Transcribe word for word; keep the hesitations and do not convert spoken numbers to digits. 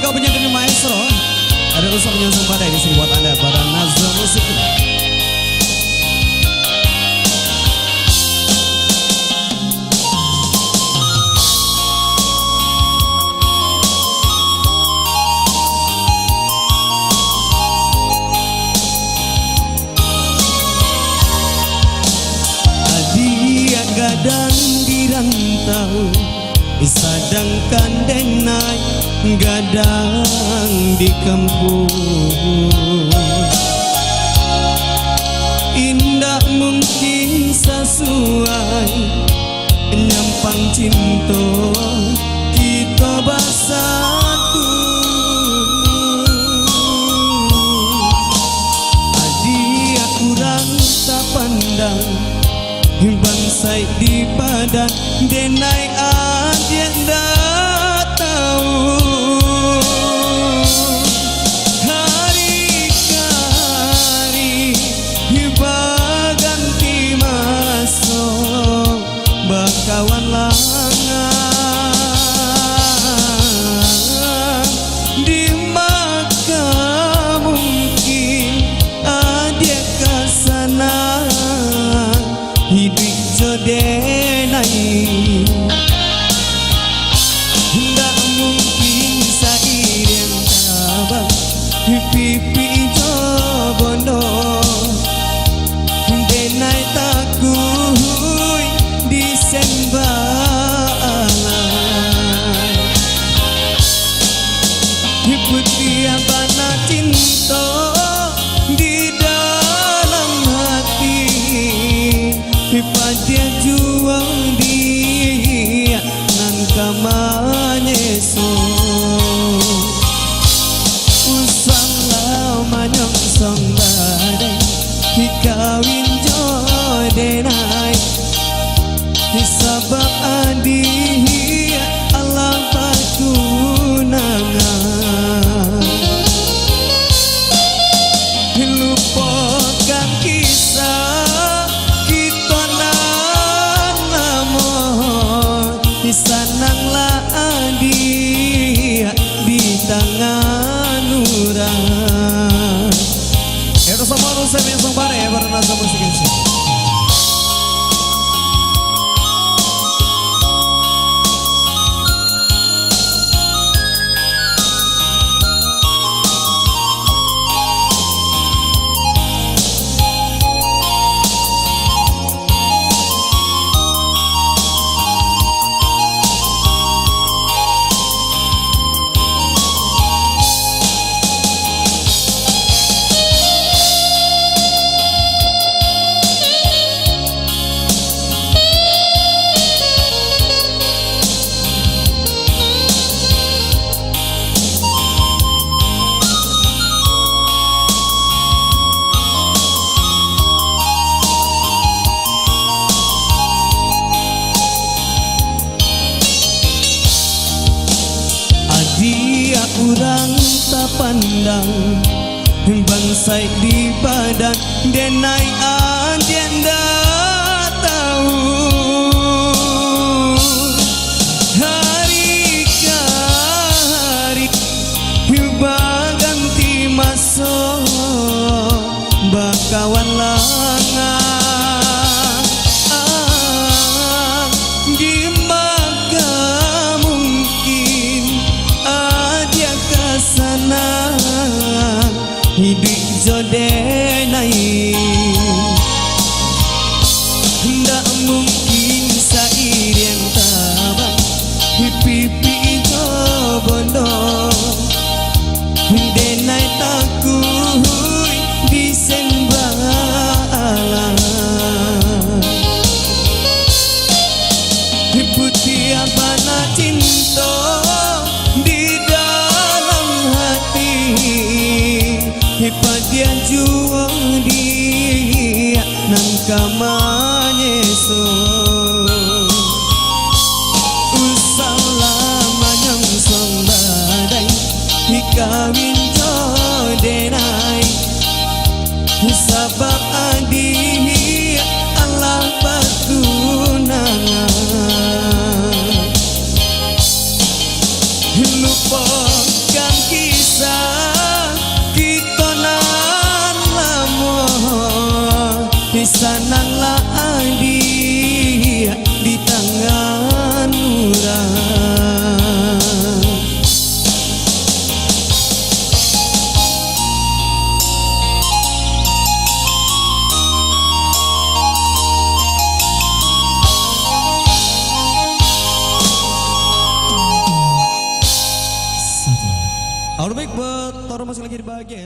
Kau punya dari maestro. Ada rusak yang sempat di sini buat Anda para nazar musik. Adiak gadang di rantau, sadangkan denai gadang di kampuang. Indak mungkin sasuai nyampang cinto kito basatu. Adiak urang tapandang, bansaik di padan, denai adiak ndak tau. Hari-hari baganti maso, bakawan langang. Di maka mungkin adiak ka sanang hiduik jo denai. Ndak mungkin sairiang tabang pipik jo bondo. Denai takuik disembalang. Putiah bana cinto di dalam hati, padiah juo di nan ka manyeso. Usahlah manyongsong badai, kawin jo denai. Sabab adiak alah batunangan. Lupokan kisah kito nan lamo, sananglah adiak di tangan urang. Edo sama lu semen sombare, baru nasa musik ini. Adiak urang tapandang, bansaik di padan, denai adiak ndak tau. Hari ka hari baganti maso, bakawan langang. Di maka mungkin adiak ka sanang hiduik jo denai. Ndak mungkin sairiang tabang pipik jo bondo. Denai takuik disembalang. Putiah bana cinto di dalam hati, padiah juo di nan ka manyeso. Usahlah manyongsong badai, kawin jo denai. Sabab adiak alah batunangan. guest.